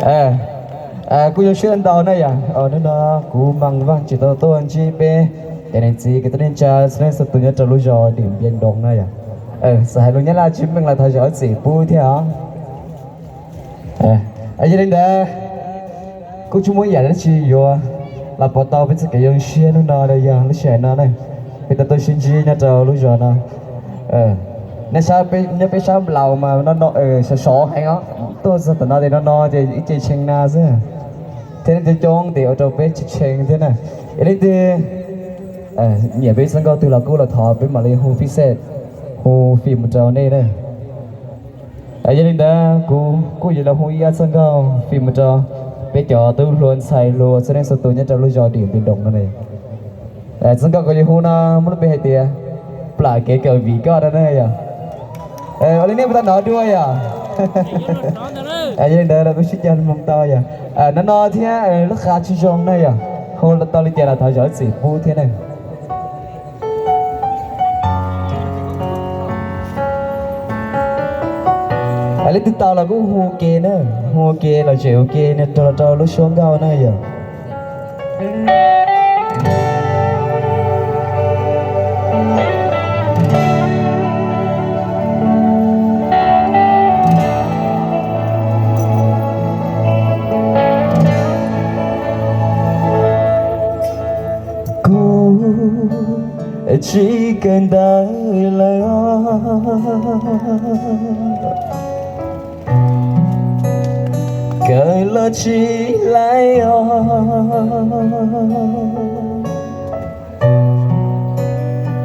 Kuj zoo siab ntau na yom, hnub no kuv Mas Vaj tsis tau tuaj ntsib peb cov niam txiv kwv tij neej tsa txhua leej txhua tus nyob rau lub zos Dim Npias Doos na yom. Txawm hais lus Nyab Laj tsis meej los thov zam lub txim pub thiab os. Yog li ntawd, kuj tsis muaj yam dab tsi yuav los pauv tau peb txoj kev zoo siab hnub no los yog lub sij hawm no na, peb tau tuaj sib ntsib nyob rau lub zos no. Nej saib, nyob peb sab laus mas no no sov sov heev os, tuaj txog tom no ces no no ces ib ce tshee na xwb, thiab nej coob coob ces ua rau peb tsis tshee thiab na. Yog leej twg nyiam peb txoj nkauj twg los kuj los thov peb mam li hu fij xej, hu fij mus rau nej na. Yog li ntawd kuv kuj yuav los hu ib ob txoj nkauj fij mus rau peb cov tub hluas ntxhais hluas txhua leej txhua tus nyob rau lub zos Dim Npias Doos no ne. Txoj nkauj kuv yuav hu no muaj lub npe hais tias Plam kev kawm vim koj no na yom. Ua li nej puas tau hnov dua yom? Yog li ntawd los kuj sib cog mloog tau yom. No no thiab lub qa tsis zoo na yom, hu tau li cas los thov zam lub txim pub thiab na. Leej twg tau los kuj hu ua ke na, hu ua ke los zem ua ke nrog los rau lub suab nkauj na yom. Kuv tsis kawm ntawv lawm os, kawm los tsis laib os,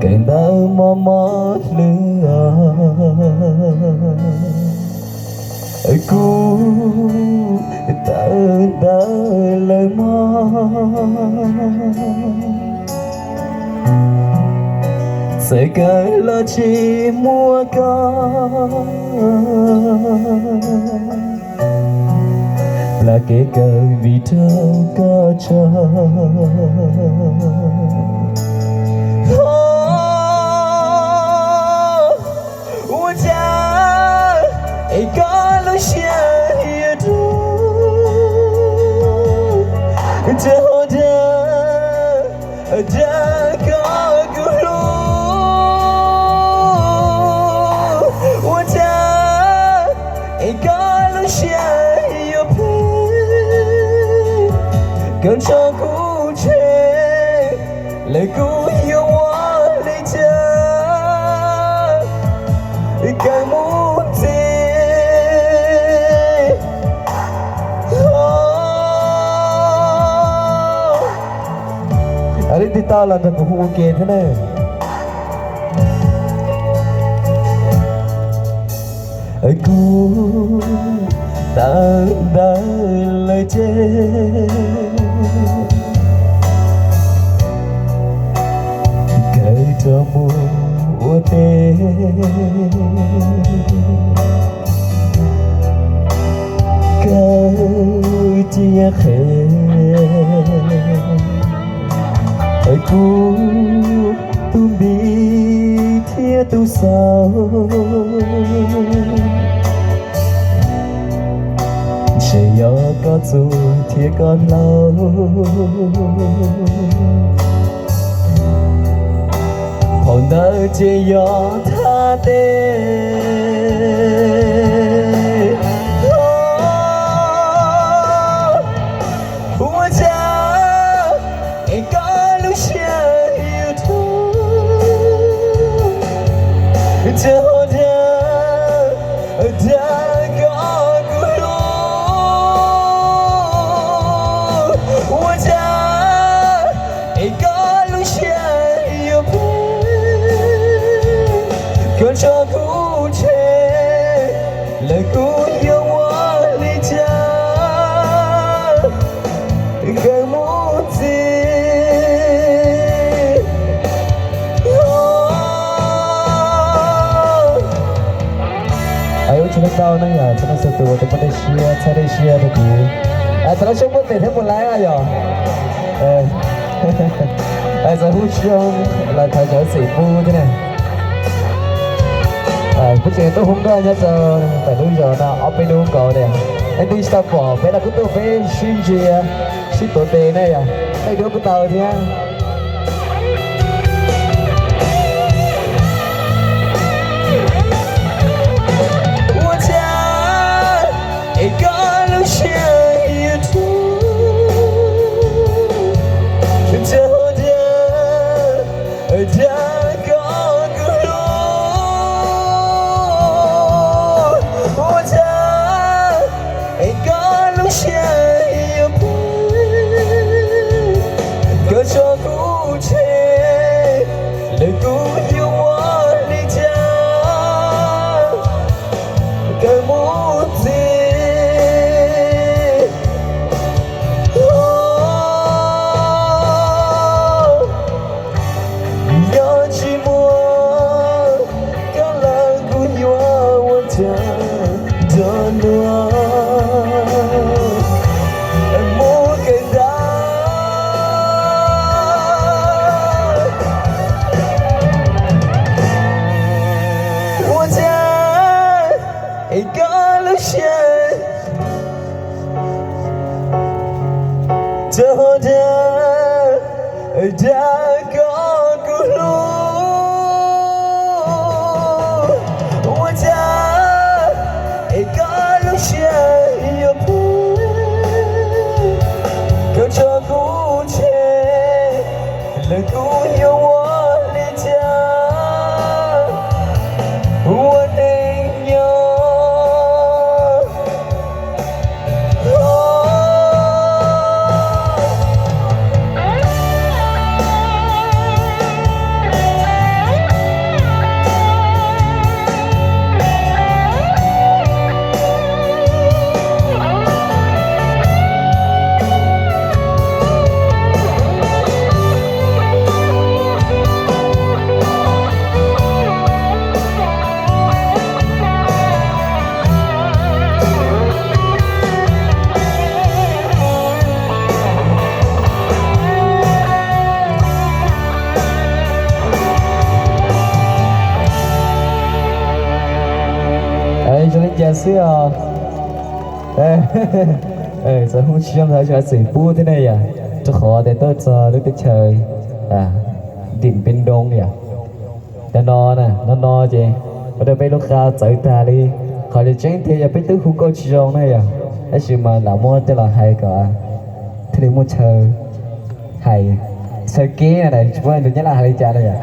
kawm ntawv mob mob hlwb os. Kuv tawm ntawv lawm mog, txawm kawg los tsis muaj koj, plam kev kawm vim raug koj tso. Ua cas es koj lub siab yuav rau, ua cas ho dag dag koj kuv hlub. Ua cas es koj lub siab yuav phem, koj tso kuv tseg, lawv kuj yuav ua li cas, kawg mus ntxiv. Leej twg tau los nrog kuv hu ua ke thiab na. Kuv tawm ntawv lawm ces kawg rov mus ua teb, kawg cia qhev kuv tus npis thiab tus xaus. Ntshe yog koj txuj thiab koj hlau, phau ntawv ces yog thaj teb. Ua cas es koj lub siab yuav rau, cas ho dag dag koj kuv hlub. Ua cas es koj lub siab yuav phem, koj tso kuv tseg, lawv kuj yuav ua li cas, kawg mus ntxiv. Ua tsaug ntau na yom, txhua leej txhua tus uas tau muab dej siab txhawb dej siab rau kuv. Tau lub suab muab pem thiab mus laib yom. Txawm hu tsis zoo los thov zam lub txim pub thiab na. Kuv tseem tuaj hu nkauj nyob rau ntawm lub zos no ob peb hnub nkaus tiag. Leej twg tsis tau pom peb los kuj tuaj peb sib ntsia, sib tuav tes ne yom, tej duab kuj tau thiab. Ua cas es koj lub siab yuav tuag, cas ho tias, cas koj kuj hlub. Ua cas es koj lub siab yuav phem, koj tso kuv tseg, lawv kuj yuav ua li cas, koj mus ntxiv. Yog tsis muaj koj lawm kuv yuav ua cas nrog luag mus kawm ntawv. Ua cas es koj lub siab, cas ho tias, cas koj kuj hlub. Ua cas es koj lub siab yuav phem, koj tso kuv tseg, lawv kuj yuav ua li cas, ua neej nyob. Zoo li cas xwb os. Txawm hu tsis zoo ntawd tseem txim pub thiab ne yom, rau qhov tias tuaj txog lub teb chaws Điện Biên Đông yom. Cov no, no no ces ua rau peb lub qa txawv tag li. Qhov tseeb tiag yog peb twb hu nkauj tsis zoo na yom, tab sis mas lam muab coj los hais kom thiaj li muaj chaw hais, chaw kev na, tsis paub ntu nyab laj hais li cas na yom.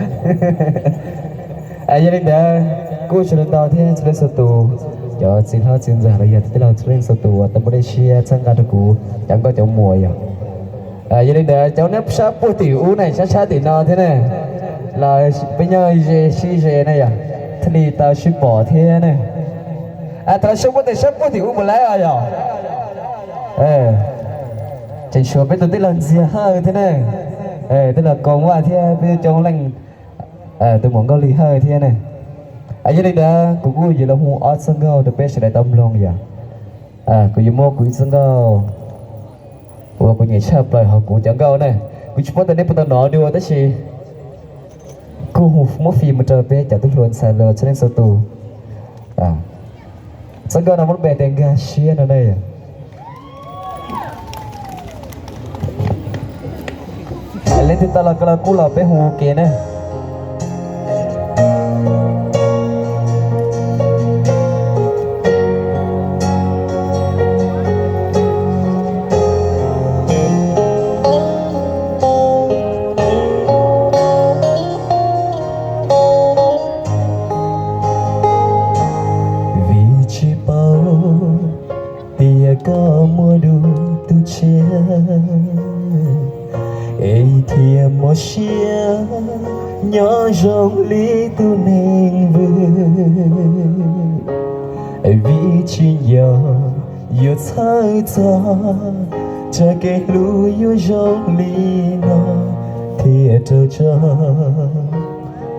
Yog li ntawd kuj ua tsaug ntau thiab txhua leej txhua tus, cov txiv hlob txiv ntxawm los yog tij laug txhua leej txhua tus uas tau muaj lub siab txhawb nqa rau kuv cov nkauj cov muam yom. Yog li ntawd cov nyob sab puag tim ub na, sab sab tim no thiab na, los peb nyob ze sib ze na yom, thiaj li tau sib pom thiab na. Tau sab puag tim, sab puag tim ub mus lawm os yom. Tseem tshuav peb tus tij laug Ntxiag Hawj thiab na, tij laug Koos Vaj thiab peb coob leej, tus muam Nkauj Lis Hawj thiab na. Yog li ntawd kuv kuj yuav los hu ob txoj nkauj rau peb sawv daws tau mloog yom. Kuv yuav muab kuv ib txoj nkauj uas kuv nyiam tshaj plaws hauv kuv cov nkauj na. Kuv tsis paub tias nej puas tau hnov dua tab sis kuj hu muab fij mus rau peb cov tub hluas ntxhais hluas txhua leej txhua tus. Txoj nkauj no muab npe tias Nkag Siab no ne. Leej twg tau los koj los kuj los peb hu ua ke na. Vim tsis paub tias koj muaj dua tus tshiab, es thiaj mob siab nyob zoo li tus neeg vwm. Vim tsis nco yuav txhawj txog tsam kev hlub yuav zoo li no, thiaj raug tso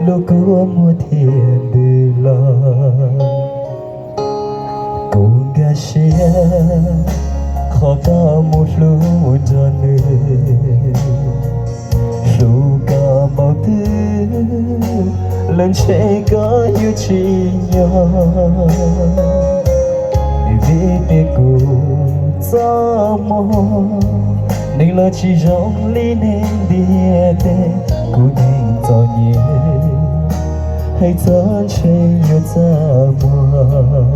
lub kua muag thiaj ntws los. Kuv nkag siab qhov koj mus hlub nrog nws, hlub koj npaum twg los ntshe koj yuav tsis nyob. Vim tias kuv txoj muag, neeg los tsis zoo li neeg ntiaj teb, kuv neeg txom nyem, hais txog ntshe yuav txaj muag.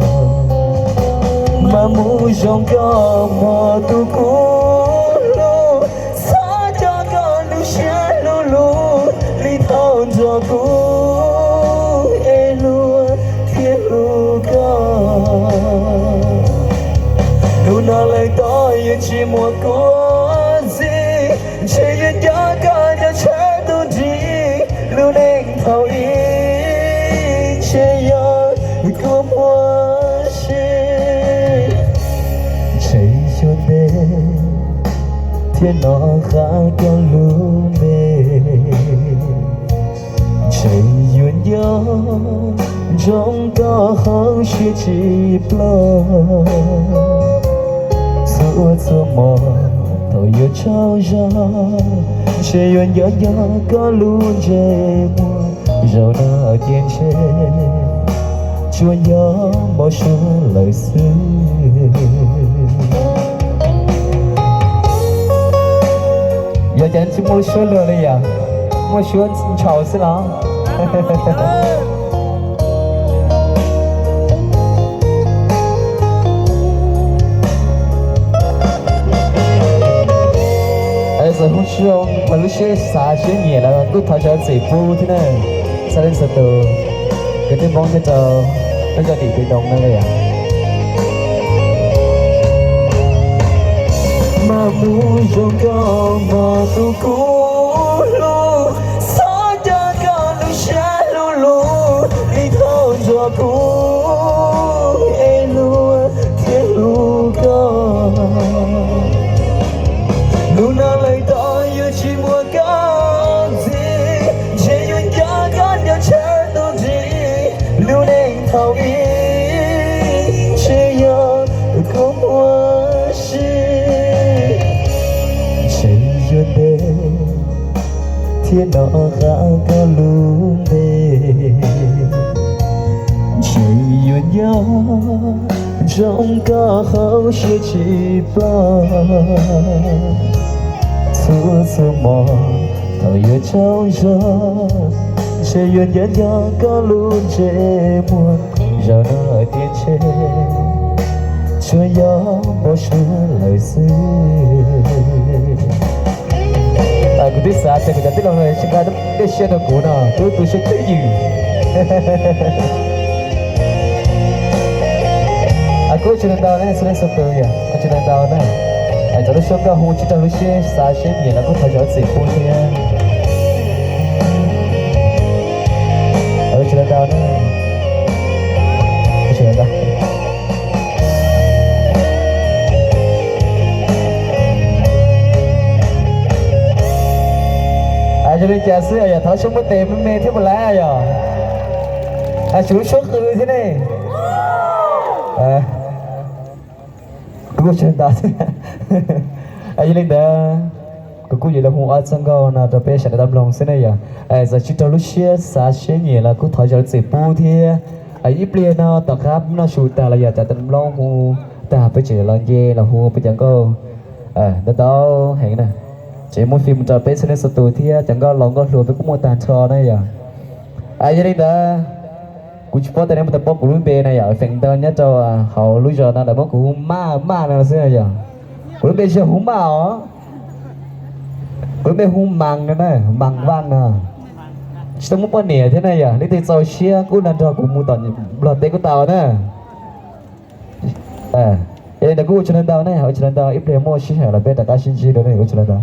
Mas mus zoo koj mog tus kuv hlub, txhob coj koj lub siab hlub lub li thaum nrog kuv es hlub thiab hlub koj. Hnub no lawm tod yuav tsis muaj kua txij, ntshe yuav nco koj nco tshaj tus nrig lub neej thaum ub, ntshe yog kua muag si. Ntshe xyuas ntev thiab hnov qab koj lub npe, ntshe yuav nco ntsoov koj hauv siab tsis ploj. Txhua txhua hmo thaum yuav tsaug zog, ntshe yuav nco nco koj lub ntsej muag. Zaum no cia ntshe tsuas yog npau suav lawm xwb. Yog cas tsis muaj lub suab luag li yom? Muaj suab ntshaus xwb los? Txawm hu tsis zoo los lub siab xav siab nyiam los kuj thov zam txim pub thiab na. Xa leej xa tus kwv tij Hmoob nyob rau lub zos tim Pem Doos no li yom. Mas mus zoo koj mog tus kuv hlub, txhob coj koj lub siab hlub lub li thaum nrog kuv es hlub thiab hlub koj. Hnub no lawm tod yuav tsis muaj kua txij, ntshe yuav nco koj nco tshaj tus nrig lub neej thaum ub, ntshe yog kua muag si. Ntshe yuav ntev thiab hnov qab koj lub npe, ntshe yuav nco ntsoov koj hauv siab tsis ploj. Txhua txhua hmo thaum yuav tsaug zog, ntshe yuav nco nco koj lub ntsej muag. Zaum no tias ntshe tsuas yog npau suav lawm xwb. Kuv twb xav tias kuv cov tij laug no tsis nqa dej siab rau kuv no, kuv tus siab twb ywm. Kuv ua tsis tau ntau ne, txhua leej txhua tus yom, ua tsis tau ntau na. Cov lub suab nkauj hu tsis raug lub siab xav siab nyiam los kuj thov zam txim pub thiab. Ua tsis tau ntau na. Ua tsis tau ntau. Yog li cas xwb yog thov suab muab tes me me thiab puas laib yog? Tsis lub suab qw thiab ne. Kuv kuj tsis ntau. Yog li ntawd, kuv kuj yuav los hu ob txoj nkauj no rau peb sawv daws tau mloog xwb ne yog. Txawm tsis raug lub siab xav siab nyiam los kuj thov zam txim pub thiab. Ib pliag no tom qab noj su tag los yog cov mloog hu tag peb tseem los nce los hu peb cov nkauj ntau ntau heev na. Ces muab fij mus rau peb txhua leej txhua tus thiab cov nkauj laus nkauj hluas peb kuj muaj tag nrho na yog. Yog li ntawd, kuv tsis paub tias nej puas tau paub kuv lub npe na yog, feem ntau nyob rau hauv lub zos no lawv muab kuv hu Maj Maj no xwb na yog. Kuv lub npe tsis yog Hub Maj os, kuv lub npe hu Mas no na, Mas Vaj no. Tsis tau muaj poj niam thiab na yog, leej twg txaus siab kuj los nrog kuv mus tom Nplog teb kuj tau na. Yog li ntawd kuj ua tsaug ntau ntau na, ua tsaug ntau ntau, ib pliag muaj sij hawm los peb rov qab sib ntsib dua ne, ua tsaug ntau ntau.